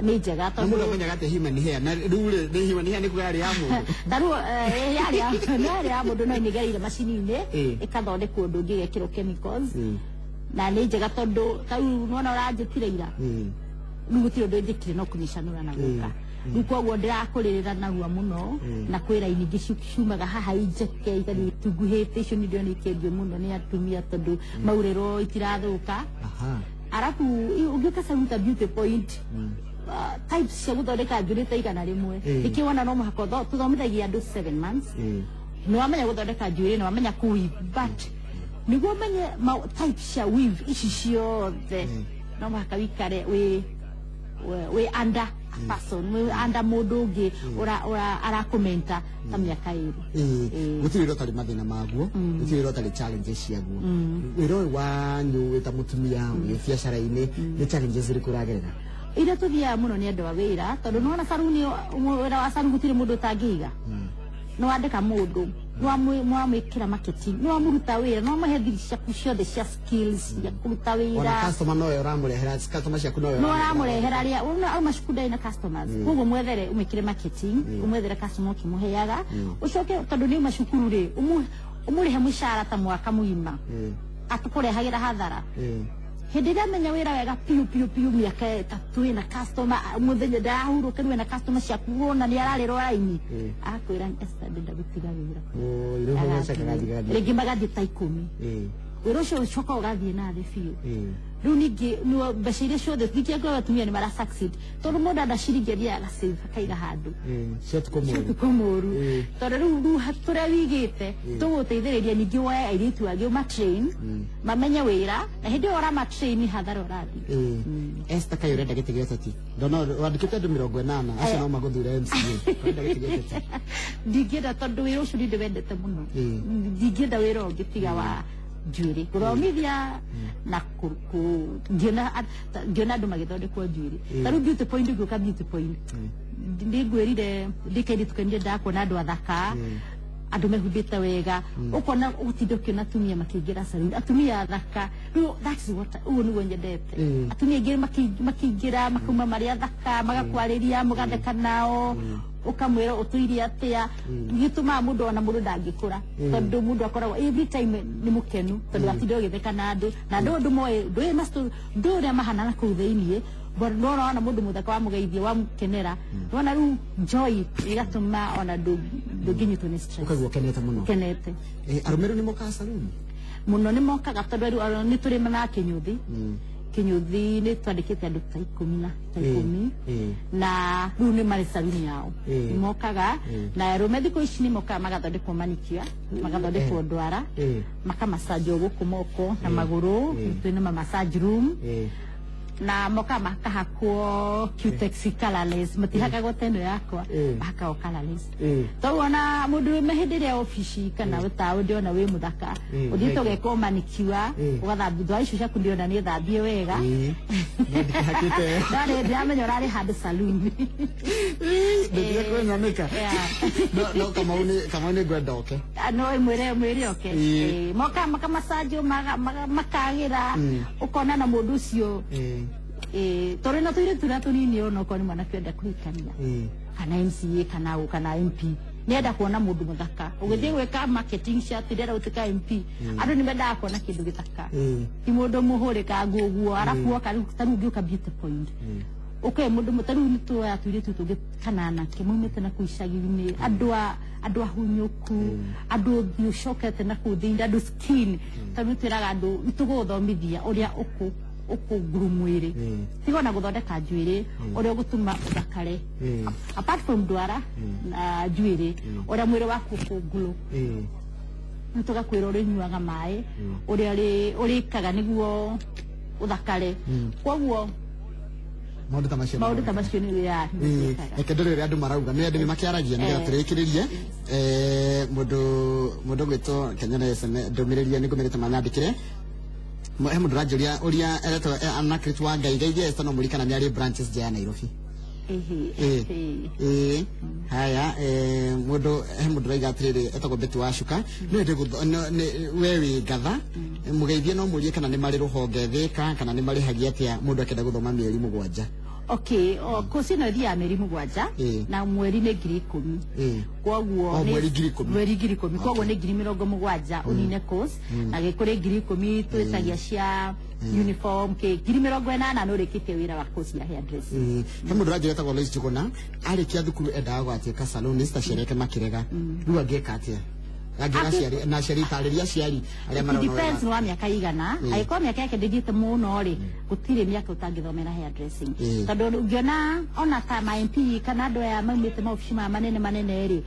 Nĩ njega tondũ mũndũ amenyaga atĩ human hair na rĩu rĩ nĩ human hair nĩ kuga yarĩ ya mũndũ. Ta rĩu yarĩ ya mũndũ no ĩmĩgereire macini-inĩ ĩkathondekwo ũndũ ũngĩ ĩgekĩrwo chemicals. Na nĩ njega tondũ ta rĩu nĩwona ũranjĩtire ira. Rĩu gũtirĩ ũndũ njĩkire no kũmĩcanũra na gũka. Rĩu koguo ndĩrakũrĩrĩra narua mũno na kwĩ raini ingĩ ciumaga haha injeke igathiĩ itunguhĩte. Icio nĩ ndĩrona ikĩendio mũno nĩ atumia tondũ maurĩrwo itirathũka. Arabu ũngĩũka salon ta Beauty Point, types cia gũthondeka njuĩrĩ ta 100. Nĩkĩo wona no mũhaka tũthomithagia andũ 7 months. Nĩ wamenya gũthondeka njuĩrĩ, nĩ wamenya kũ weave, but nĩguo ũmenye types cia weave ici ciothe no mũhaka wikare wĩ under a person, wĩ under mũndũ ũngĩ arakomenta ta mĩaka 2. Gũtirĩ wĩra ũtarĩ mathĩna maguo, gũtirĩ wĩra ũtarĩ challenges ciaguo. Wĩra ũyũ wanyu wĩ ta mũtumia wĩ biacara-inĩ, nĩ challenges irĩkũ ũragerera? Iria tũthiaga mũno nĩ andũ a wĩra tondũ nĩwona saruni, wĩra wa saruni gũtirĩ mũndũ ũtangĩiga. Nĩwandĩka mũndũ, nĩwamwĩkĩra marketing, nĩwamũruta wĩra, nĩwamũhe thiri ciaku ciothe cia skills cia kũruta wĩra. Ona customer nowe ũramũrehera, customer ciaku nowe ũramũrehera arĩa auma cukuru ndarĩ na customers. Koguo mwethere ũmwĩkĩre marketing, ũmwethere customer ũkĩmũheaga, ũcoke tondũ nĩ auma cukuru rĩ, ũmũrĩhe mũcara ta mwaka mũgima, atũkũrehagĩra hathara. Hĩndĩ ĩrĩa amenya wĩra wega piũ piũ piũ mĩaka 3 ĩna customer mũthenya ndarahurũka rĩu ena customer ciaku wona nĩ ararĩrwo raini, akwĩra Esther ndĩrenda gũtiga wĩra. Rĩngĩ magathiĩ ta 10. Wĩra ũcio ũcoka ũgathiĩ na thĩ biũ. Rĩu ningĩ mbeca iria ciothe ningĩ angĩkorwo atumia nĩ mara succeed tondũ mũndũ enda ciringi athiaga agasave akaiga handũ cia ũtukũ mũru. Tondũ rĩu tũrĩa wigĩte tũgũteithĩrĩria ningĩ woe airĩtu angĩ ũmatrain mamenye wĩra, na hĩndĩ ĩyo ũramatrain hathara ũrathiĩ. Esther kaĩ ũrenda gĩtĩ gĩa ũteti? Ndona wandĩkĩte andũ 80 acio no magũthure MCA. Ũrenda gĩtĩ gĩa ũteti? Ndingĩenda tondũ wĩra ũcio nĩ ndĩwendete mũno. Ndingĩenda wĩra ũngĩ tiga wa njuĩrĩ gũthomithia na ngĩona andũ magĩthondekwo njuĩrĩ. Ta rĩu Beauty Point, ngĩũka Beauty Point nĩngwĩrire ndĩkairĩtu kanini ndakuona andũ athaka, andũ mehumbĩte wega, ũkona ũtinda ũkĩona atumia makĩingĩra saluni, atumia athaka. Rĩu that is what ũguo nĩguo nyendete. Atumia aingĩ makĩingĩra makauma marĩ athaka, magakwarĩria, mũgatheka nao, ũkamwĩra ũtũire atĩa. Gĩtũmaga mũndũ ona mũndũ ndangĩkũra tondũ mũndũ akoragwo every time nĩ mũkenu tondũ atinda ũgĩtheka na andũ, na andũ ũndũ moĩ ndũĩ ũrĩa mahana na kũu thĩiniĩ, but no ũrona mũndũ mũthaka wamũgeithia wamũkenera, wona rĩu joy ĩgatũma ona ndũngĩnyitwo nĩ stress. Ũkaigua ũkenete mũno. Ũkenete. Arũme rĩu nĩ mokaga saluni? Mũno nĩ mokaga tondũ rĩu nĩ tũrĩ na kĩnyũthi. Kĩnyũthi nĩ twandĩkĩte andũ ta 10 na ta 10 na rĩu nĩ marĩ saluni yao. Nĩ mokaga na arũme thikũ ici nĩ mokaga magathondekwo manicure, magathondekwo ndwara, makamassage gũkũ moko na magũrũ, twĩna ma massage room. Na moka makahakwo cutex colorless, matihakagwo teno yakwa, mahakagwo colorless. Tondũ ona mũndũ wĩ hĩndĩ ĩrĩa obici kana ũtaũ ndĩona wĩ mũthaka, ũthiĩte ũgekwo manicure, ũgathambia ndwara icio ciaku, ndĩona nĩ thambie wega. No ndikĩhakĩte. Ndarĩ ndĩramenya ũrarĩ handũ saloon. Ndĩthire kwĩnyanĩka. No Kamau nĩ, Kamau nĩ ngwenda oke. Ah, no mwĩre, mwĩre oke. Moka makamacanjio makagĩra, ũkona na mũndũ ũcio. Tondũ na tũirĩtu tũrĩa tũnini, ona okorwo nĩ mwanake enda kũhikania kana MCA kana ũ kana MP, nĩenda kuona mũndũ mũthaka ũgĩthiĩ gwĩka marketing cia ndĩrenda gũtuĩka MP, andũ nĩ mendaga kuona kĩndũ gĩthaka, ti mũndũ mũhũrĩkangu ũguo. Arabu woka rĩu ta rĩu ũngĩũka Beauty Point, ũke mũndũ ta rĩu nĩtuoya tũirĩtu tũngĩ kana anake maumĩte na kũu icagi-inĩ, andũ a andũ ahunyũku, andũ ũthiũ ũcokete na kũu thĩinĩ, andũ skin. Tondũ nĩtwĩraga andũ nĩtũgũgũthomithia ũrĩa ũkũ ũkũnguru mwĩrĩ, tiga ona gũthondeka njuĩrĩ, ũrĩa ũgũtũma ũthakare, apart from ndwara na njuĩrĩ, ũrĩa mwĩrĩ waku ũkũnguru. Nĩtũgakwĩra ũrĩa ũnyuaga maĩ, ũrĩa ũrĩkaga nĩguo ũthakare. Koguo maũndũ ta macio. Maũndũ ta macio nĩ ya. Reke ndore ũrĩa andũ marauga, nĩ andũ nĩ makĩaragia nĩgetha tũrĩkĩrĩrie. Mũndũ ũgwĩtwo Kenya SMS ndũmĩrĩri nĩ ngũmĩrĩte manyandĩkĩre. He mũndũ ũranjũria ũrĩa eretwo Anakrit wa Ngai Geithia Esther, no mũri kana nĩ arĩ branches nja ya Nairobi? Ĩĩ, haya, mũndũ, he mũndũ ũraiga atĩrĩrĩ, etagwo Betty wa Cuka, no ende we wĩ ngatha mũgeithie, no mũrie kana nĩ marĩ rũhonge Thĩka, kana nĩ marĩhagia atĩa mũndũ akĩenda gũthoma mĩeri 7? Okay, o kosi ĩno ĩthiaga mĩeri 7, na mweri nĩ 10,000. Koguo O mweri 10,000? Mweri 10,000. Koguo nĩ 70,000 ũnine course, na gĩkũrĩ 10,000 twĩtagia cia uniform, kĩ 80,000 nĩ ũrĩkĩtie wĩra wa course ya hairdressing. He mũndũ ũranjĩra etagwo Lois Njuguna, arĩkia thukuru endaga gũgatuĩka salonist, aciari ake makĩrega. Rĩu angĩka atĩa? Angĩra aciari na aciari, tarĩria aciari arĩa It marona depends wega. nĩ wa mĩaka igana. Angĩkorwo mĩaka yake ndĩthiĩte mũno rĩ, gũtirĩ mĩaka ũtangĩthomera hairdressing, tondũ ũngĩona ona ta ma MP kana andũ aya maumĩte maobici maya manene manene rĩ,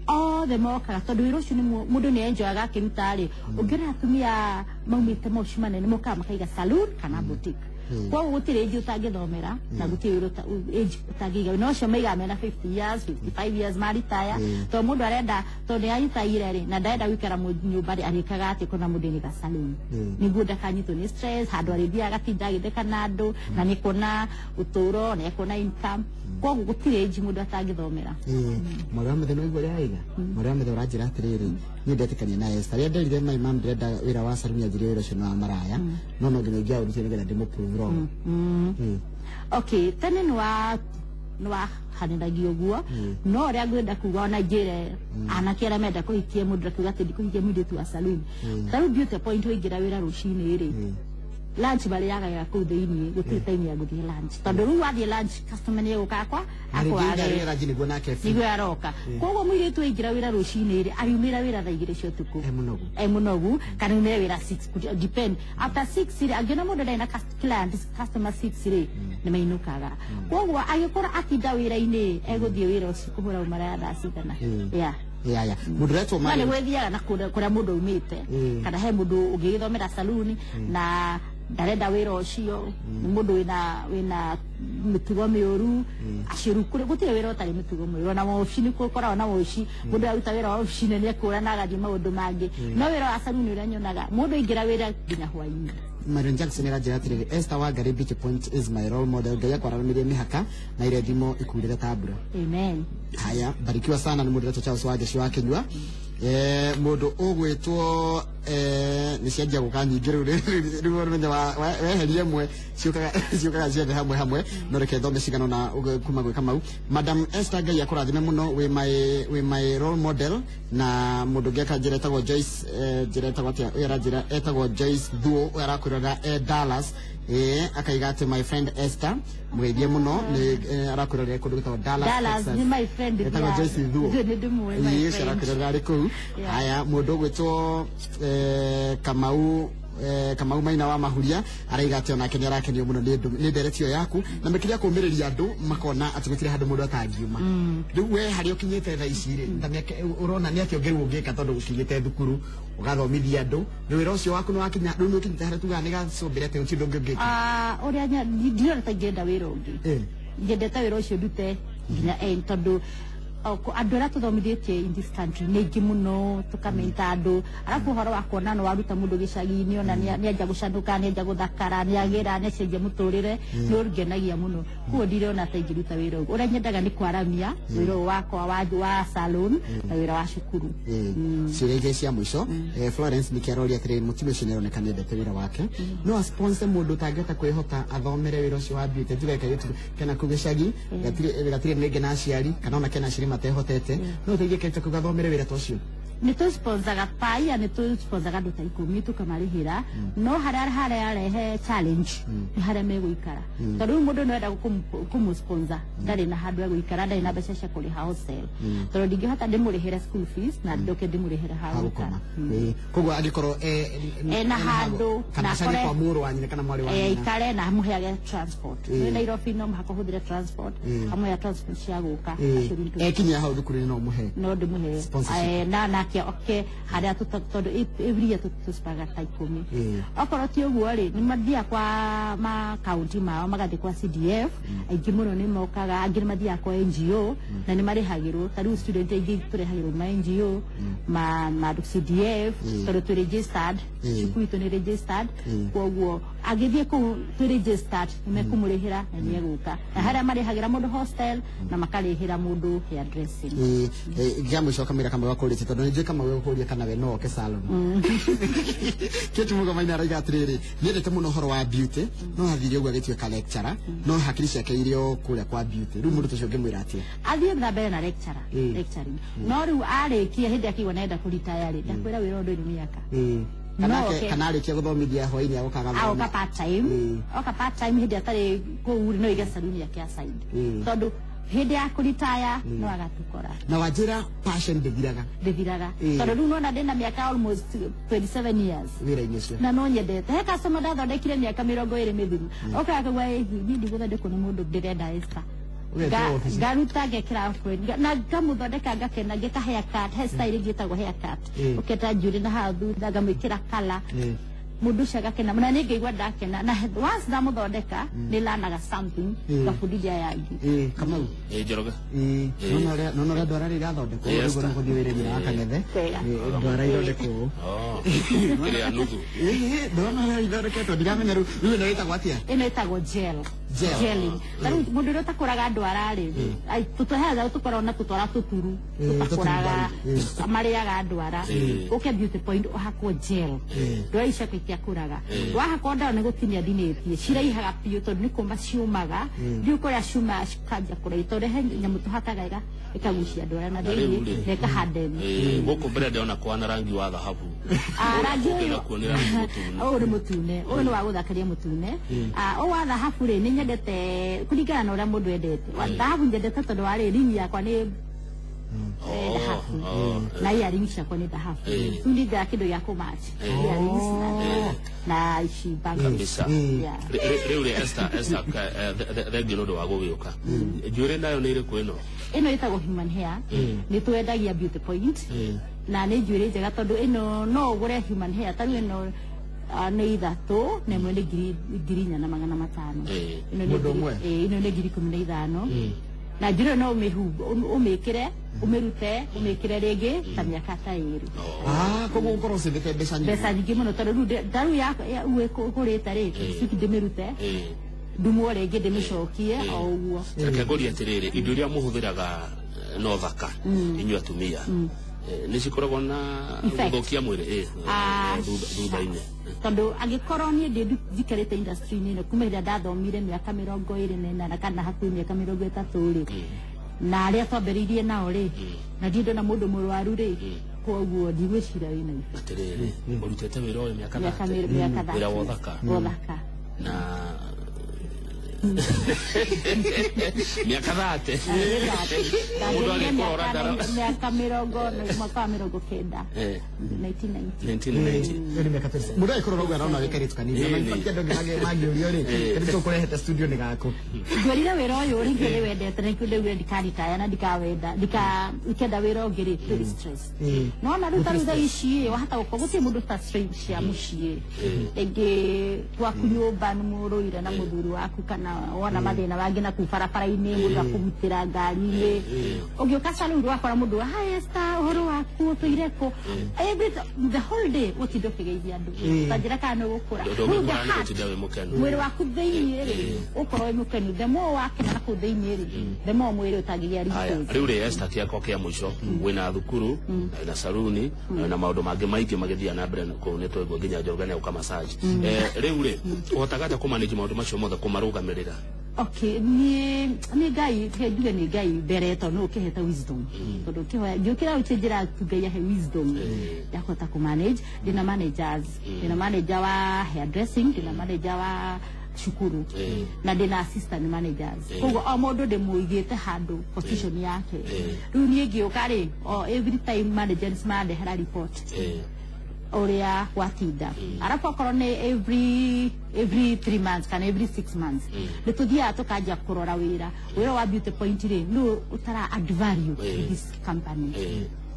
othe mokaga, tondũ wĩra ũcio nĩ mũndũ nĩ enjoyaga akĩruta rĩ. Ũngĩona atumia maumĩte maobici manene mokaga makaiga saloon kana boutique. Koguo gũtirĩ age ũtangĩthomera na gũtirĩ wĩra age ũtangĩiga. No ũcio maigaga mena 50 years, 55 years, maritaya, tondũ mũndũ arenda, tondũ nĩ aritaire rĩ, na ndarenda gũikara nyũmba rĩ, arĩkaga atĩ kũna mũndũ nĩ saloon nĩguo ndakanyitwo nĩ stress, handũ arĩthiaga agatinda agĩtheka na andũ, na nĩ kuona ũtũũro na ekuona income. Koguo gũtirĩ age mũndũ atangĩthomera. Mwarĩ wa mũthenya ũguo ũrĩa aiga, mwarĩ wa mũthenya ũranjĩra atĩrĩrĩ, niĩ ndetĩkania na Esther, rĩrĩa nderire my mom ndĩrenda wĩra wa salon, anjĩrire wĩra ũcio nĩ wa maraya, no nginya ingĩaũrutire nĩgetha ndĩmũ prove wrong. Okay, tene nĩ wahanĩragio ũguo, no ũrĩa ngwenda kuga, ona njĩre anake arĩa menda kũhikia, mũndũ akiuga atĩ ndikũhikia mũirĩtu wa saloon. Ta rĩu Beauty Point, waingĩra wĩra rũcinĩ rĩ, lunch marĩagaga kũu thĩiniĩ, gũtirĩ time ya gũthiĩ lunch, tondũ rĩu wathiĩ lunch customer nĩ egũka akwa Na rĩngĩ akwage. ndarĩ ranji nĩguo nake free. Nĩguo aroka. Koguo mũirĩtu aingĩra wĩra rũcinĩ rĩ, ariumĩra wĩra thaa 2 cia ũtukũ. E mũnogu. E mũnogu, kana umĩre wĩra 6, depend. After 6 rĩ, angĩona mũndũ ndarĩ na client, customer 6 rĩ, nĩ mainũkaga. Koguo agĩkorwo atinda wĩra-inĩ, egũthiĩ wĩra ũcio kũhũra ũmaraya thaa cigana? Yeah. Yaya mũndũ ũretwo No nĩ Marion. gwĩthiaga na kũrĩa mũndũ aumĩte, kana he mũndũ ũngĩgĩthomera saluni na ndarenda wĩra ũcio, nĩ mũndũ wĩna mĩtugo mĩũru acio. Rĩu gũtirĩ wĩra ũtarĩ mĩtugo mĩũru, ona maobici nĩ gũkoragwo na woici. Mũndũ aruta wĩra wa obici nĩ ekũra na agathiĩ maũndũ mangĩ, no wĩra wa saluni ũrĩa nyonaga mũndũ aingĩra wĩra nginya hwainĩ. Marion Jackson aranjĩra atĩrĩrĩ, Esther Wangari, Beauty Point is my role model. Ngai akwararamirie mĩhaka na irathimo ikurĩre ta mbura. Amen. Haya, barikiwa sana. Nĩ mũndũ ũretwo Charles Wangeci wa Kĩnyua. Mũndũ ũgwĩtwo nĩ cianjia gũka nyingĩ rĩu, rĩu ũmenye weherie ĩmwe, ciũkaga ciothe hamwe hamwe. No reke thome cigana na kuma gwĩ Kamau. Madam Esther, Ngai akũrathime mũno, wĩ my role model. Na mũndũ ũngĩ akanjĩra etagwo Joyce, njĩra etagwo atĩa ũyũ? Aranjĩra etagwo Joyce Thuo, ũyũ arakwĩrora e Dallas. Akaiga atĩ my friend Esther, mũgeithie mũno, nĩ arakwĩrorera kũndũ gwĩtagwo Dallas, Dallas. Texas. Nĩ my friend. Etagwo Joyce Thuo. Nĩ ndĩmũĩ, my Ĩĩ, friend. ũcio arakwĩrorera arĩ kũu. Yeah. Haya, mũndũ ũgwĩtwo Kamau Kamau Maina wa Mahuria araiga atĩ onake nĩ arakenio mũno nĩ ndereti ĩyo yaku na makĩria kũmĩrĩria andũ makona atĩ gũtirĩ handũ mũndũ atangiuma. Rĩu we harĩa ũkinyĩte thaa ici rĩ, ta mĩaka ũrona nĩ atĩa ũngĩ rĩu ũngĩka, tondũ ũkinyĩte thukuru ũgathomithia andũ, wĩra ũcio waku nĩ wakinya rĩu nĩ ũkinyĩte harĩa tugaga nĩ gacũmbĩre atĩ gũtirĩ ũndũ ũngĩ ũngĩka? Ah, ũrĩa ndirona ta ingĩenda wĩra ũngĩ. Nyendete wĩra ũcio ndute nginya end, tondũ andũ arĩa tũthomithĩtie in this country nĩ aingĩ mũno, tũkamenta andũ, arabu ũhoro wa kuona no waruta mũndũ gĩcagi-inĩ ona nĩanja gũcanũka, nĩanja gũthakara, nĩagĩra, nĩacenjia mũtũrĩre, nĩ ũngenagia mũno. Koguo ndirona ta ingĩruta wĩra ũguo. Ũrĩa nyendaga nĩ kwaramia wĩra ũyũ wakwa wa salon na wĩra wa cukuru. Ciũria ingĩ cia mũico. Florence nĩkĩ aroria atĩrĩrĩ, mũtumia ũcio nĩaroneka nĩendete wĩra wake, no asponsor mũndũ ũtangĩhota kwĩhota athomere wĩra ũcio wa beauty? Tuge kairĩtu kena kũu gĩcagi gatirĩ rĩngĩ na aciari, kana ona kena aciari matehotete, no ũteithie kairĩtu kau gathomere wĩra ta ũcio? Nĩ tũsponsaga paia, nĩ tũsponsaga andũ ta 10 tũkamarĩhĩra, no harĩa arehe challenge nĩ harĩa megũikara, tondũ rĩu mũndũ no enda kũmũ-sponsor, ndarĩ na handũ egũikara, ndarĩ na mbeca cia kũrĩha hostel, tondũ ndingĩhota ndĩmũrĩhĩre school fees na ndoke ndĩmũrĩhĩre ha gũikara. Hagũkoma. Koguo angĩkorwo Ena handũ, kana na acarie kwa mũrũ wa nyina kana mwarĩ wa nyina. Ikare na amũheage transport. Nĩ Nairobi no mũhaka ũhũthĩre transport, amũhea transport cia gũka. Acio rĩu Ekinyia hau thukuru-inĩ no ũmũhe no ndĩmũhe sponsorship. Na nake oke harĩa tondũ every year tũspaga ta 10. Okorwo ti ũguo rĩ, nĩ mathiaga kwa ma kaunti mao, magathiĩ kwa CDF, aingĩ mũno nĩ mokaga, angĩ nĩ mathiaga kwa NGO na nĩ marĩhagĩrwo. Ta rĩu student aingĩ tũrehagĩrwo ma NGO, ma CDF, tondũ twĩ registered. Cukuru itũ nĩ registered, koguo agĩthiĩ kũu twĩ registered nĩ mekũmũrĩhĩra na nĩ egũka, na harĩa marĩhagĩra mũndũ hostel na makarĩhĩra mũndũ hair dressing. Gĩa mũico kamĩra kamwe gakũrĩtie, tondũ nĩ njũĩ kamwe gakũria kana we no oke salon. Kĩtu Mũgamaina araiga atĩrĩrĩ, nĩendete mũno ũhoro wa beauty, no athire ũguo agĩtuĩka lecturer, no hakiri ciake irĩ o kũrĩa kwa beauty. Rĩu mũndũ ta ũcio ũngĩmwĩra atĩa? Athiĩ na mbere na lecturer, lecturing, no rĩu arĩkia hĩndĩ akĩigua nenda kũritaya rĩ, ndakwĩra wĩra ũndũ nĩ mĩaka. Kana No, okay. Kana arĩkia gũthomithia hwaĩ-inĩ agoka agathoma. Oka part time. Oka part time hĩndĩ atarĩ kũu rĩ, no ige saluni yake aside, tondũ hĩndĩ ya kũritaya no agatũkora. Na wanjĩra passion ndĩthiraga. Ndĩthiraga, tondũ rĩu nona ndĩna mĩaka almost 27 years wĩra-inĩ ũcio. Na no nyendete. He customer ndathondekire mĩaka 20 mĩthiru, okaga kauga, "Ĩhi, niĩ ndigũthondekwo nĩ mũndũ, ndĩrenda Esther." Ũgetwo obici. Ngaruta ngekĩra na ngamũthondeka ngakena, ngĩka haircut, he style ĩngĩ ĩtagwo haircut, ũketa njuĩrĩ na haha thutha, ngamwĩkĩra colour, mũndũ ũcio agakena na niĩ ngaigua ndakena, na once ndamũthondeka nĩ lanaga something, ngabundithia aya angĩ. Kamau. Ĩ, Njoroge. Nona ũrĩa ndwara rĩ irathondekwo. Yes, Ũguo nĩ gũthiĩ wĩra-inĩ wa Kang'ethe. Wega. Ndwara ithondekwo ũũ. Oh, ĩrĩa nuthu. Ndona ũrĩa ithondeketwo, ndiramenya rĩu ĩno ĩtagwo atĩa? Ĩno ĩtagwo gel. Gel. Gelling. Ta rĩu mũndũ ũrĩa ũtakũraga ndwara rĩ, tũtũheaga tũkoragwo na tũtwara tũturu tũtakũraga, tũturu. Marĩaga ndwara, ũke Beauty Point ũhakwo gel, ndwara ici ciaku itiakũraga. Wahakwo ndawa nĩ gũtinia ndinĩtie, ciraihaga biũ, tondũ nĩ kũma ciũmaga. Rĩu kũrĩa ciuma cikanjia kũraiha, tondũ he nyamũ tũhakaga ĩkagucia ndwara na Na rĩu thĩinĩ rĩ, na ĩkahanden. Gũkũ mbere ndĩrona kwana rangi wa thahabu. Ah, rangi Ũkĩ ũyũ nakuo nĩ rangi mũtune. Ũyũ nĩ mũtune, ũyũ nĩ wa gũthakaria mũtune. Ah, ũyũ wa thahabu rĩ, nĩ nyendete kũringana na ũrĩa mũndũ endete. Wa thahabu nyendete tondũ wa rĩ, ring yakwa nĩ thahabu na earrings ciakwa nĩ thahabu. Rĩu nĩ kĩndũ gĩa kũmatch earrings na ici bangles. Kabisa. Yeah. Rĩu rĩ, Esther, thengiũ nĩ ũndũ wa gũgĩũka. Njuĩrĩ nayo nĩ ĩrĩkũ ĩno? Ĩno ĩtagwo human hair, nĩ twendagia Beauty Point na nĩ njuĩrĩ njega, tondũ ĩno no ũgũre human hair ta rĩu ĩno, nĩ ithatũ na ĩmwe nĩ 4500. Ĩno nĩ Mũndũ ũmwe? Ĩno nĩ 15,000, na njuĩrĩ ĩno no ũmĩkĩre, ũmĩrute, ũmĩkĩre rĩngĩ ta mĩaka ta 2. Ah, koguo ũkorwo ũcĩthĩte mbeca nyingĩ. Mbeca nyingĩ mũno, tondũ rĩu ta rĩu ũgũrĩte rĩ, ciki ndĩmĩrute, ndumwo rĩngĩ, ndĩmĩcokie o ũguo. Reke ngũrie atĩrĩrĩ, indo iria mũhũthĩraga no thaka inyuĩ atumia, nĩ cikoragwo na Effect. gũthũkia mwĩrĩ Ah, thutha-inĩ? Tondũ angĩkorwo niĩ ndĩ njikarĩte industry-inĩ ĩno kuma ĩrĩa ndathomire mĩaka 28 kana hakuhĩ mĩaka 30 rĩ, na arĩa twambĩrĩirie nao rĩ, na ndirĩ ndona mũndũ mũrwaru rĩ, koguo ndigwĩciria wĩna ife. Atĩrĩrĩ, ũrutĩte wĩra ũyũ mĩaka mĩaka 30? Mĩaka Wĩra wa 30. ũthaka. Wa ũthaka. Na Mĩaka 30. Mũndũ agĩkũrora ndara. Mĩaka mĩrongo, mwaka wa 90. 1990. 1990. Ĩyo nĩ mĩaka 26. Mũndũ agĩkũrora ũguo arona wĩ kairĩtu kanini. Ĩĩ, Na nĩ. in fact andũ angĩ mangĩũrio rĩ, kairĩtu kau kũrehete studio nĩ gaku. Ngwĩrire wĩra ũyũ rĩngĩ nĩ wendete na nĩkĩo ndaugire ndikaritaya na ndikawenda ndikenda wĩra ũngĩ rĩ kwĩ stress. No na rĩu ta rĩu thaa ici ĩ wahota gũkorwo gũtirĩ mũndũ ta stress cia mũciĩ, rĩngĩ gwaku nyũmba nĩ mũrũire na mũthuri waku kana wona mathĩna mangĩ na kuu barabara-inĩ, mũndũ akũgitĩra ngari-inĩ, ũgĩũka salon wakora mũndũ, "Hi Esther, ũhoro waku, ũtũire kũ?" Every the whole day ũtinda ũkĩgeithia andũ, ta njĩra kana nĩ ũgũkũra. Rĩu the Ndũngĩkũra nĩ heart, gũtinda wĩ mũkenu. Mwĩrĩ waku thĩiniĩ rĩ, ũkorwo wĩ mũkenu. The more wakena na kũu thĩiniĩ rĩ, the more mwĩrĩ ũtangĩgĩa Haya, wrinkles. rĩu rĩ Esther, kĩakwa kĩa mũico, wĩna thukuru na wĩna saruni na wĩna maũndũ mangĩ maingĩ magĩthiĩ na mbere kũu, nĩ twaigua nginya Njoroge nĩ agũka massage. Rĩu rĩ, ũhotaga atĩa kũmanage maũndũ macio mothe, kũmarũgamĩrĩra? Okay, niĩ nĩ Ngai, reke njuge nĩ Ngai mbere, tondũ nĩ ũkĩhete wisdom, tondũ ũkĩhoya ngĩũkĩra ũkĩnjĩra tu Ngai ahe wisdom ya kũhota kũmanage. Ndĩna managers, ndĩna manager wa hairdressing, ndĩna manager wa cukuru na ndĩna assistant managers. Koguo o mũndũ ndĩmũigĩte handũ position yake. Rĩu niĩ ngĩũka rĩ, o every time managers marandehera report ũrĩa gwatinda, arabu okorwo nĩ every 3 months kana every 6 months nĩ tũthiaga tũkanjia kũrora wĩra wa Beauty Point rĩ, nũ ũtara add value to this company.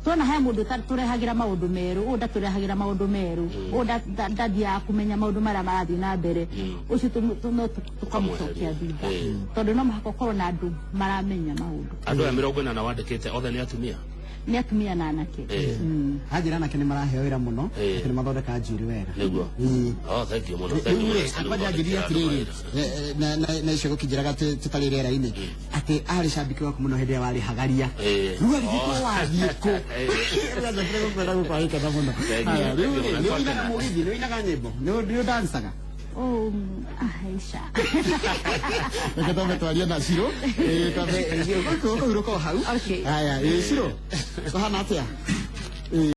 Tuona he mũndũ tũrehagĩra maũndũ merũ, ũyũ ndatũrehagĩra maũndũ merũ, ũyũ ndathiaga kũmenya maũndũ marĩa marathiĩ na mbere, ũcio no tũkamũcokia thutha, tondũ no mũhaka ũkorwo na andũ maramenya maũndũ. Andũ aya 40 wandĩkĩte othe nĩ atumia? Nĩ atumia na anake. Anjĩra anake nĩ maraheo wĩra mũno, atĩ nĩ mathondekaga njuĩrĩ wega. Nĩguo. Oh, thank you mũno, thank you Rĩu mũno, rĩ, Esther, nĩ kwanja gũthondekera anjĩrire andũ atĩrĩrĩ, mawĩra. na icio gũkĩnjĩraga tũtarĩ rĩera-inĩ atĩ arĩ cambiki waku mũno hĩndĩ ĩrĩa warĩ hagaria. Rĩu agĩthiĩ kũ, wathiĩ kũ? Rĩu anjokire gũkwenda gũkwagĩkena mũno. Thank you, Haya, thank rĩu you rĩ, mũno. nĩ ũinaga mũgithi, nĩ ũinaga nyĩmbo, nĩ ũdancaga? Oh, Aisha. Reke twambe twarie na Ciro. Twambe kũhurũka o hau. Okay. Haya, Ciro, kũhana atĩa?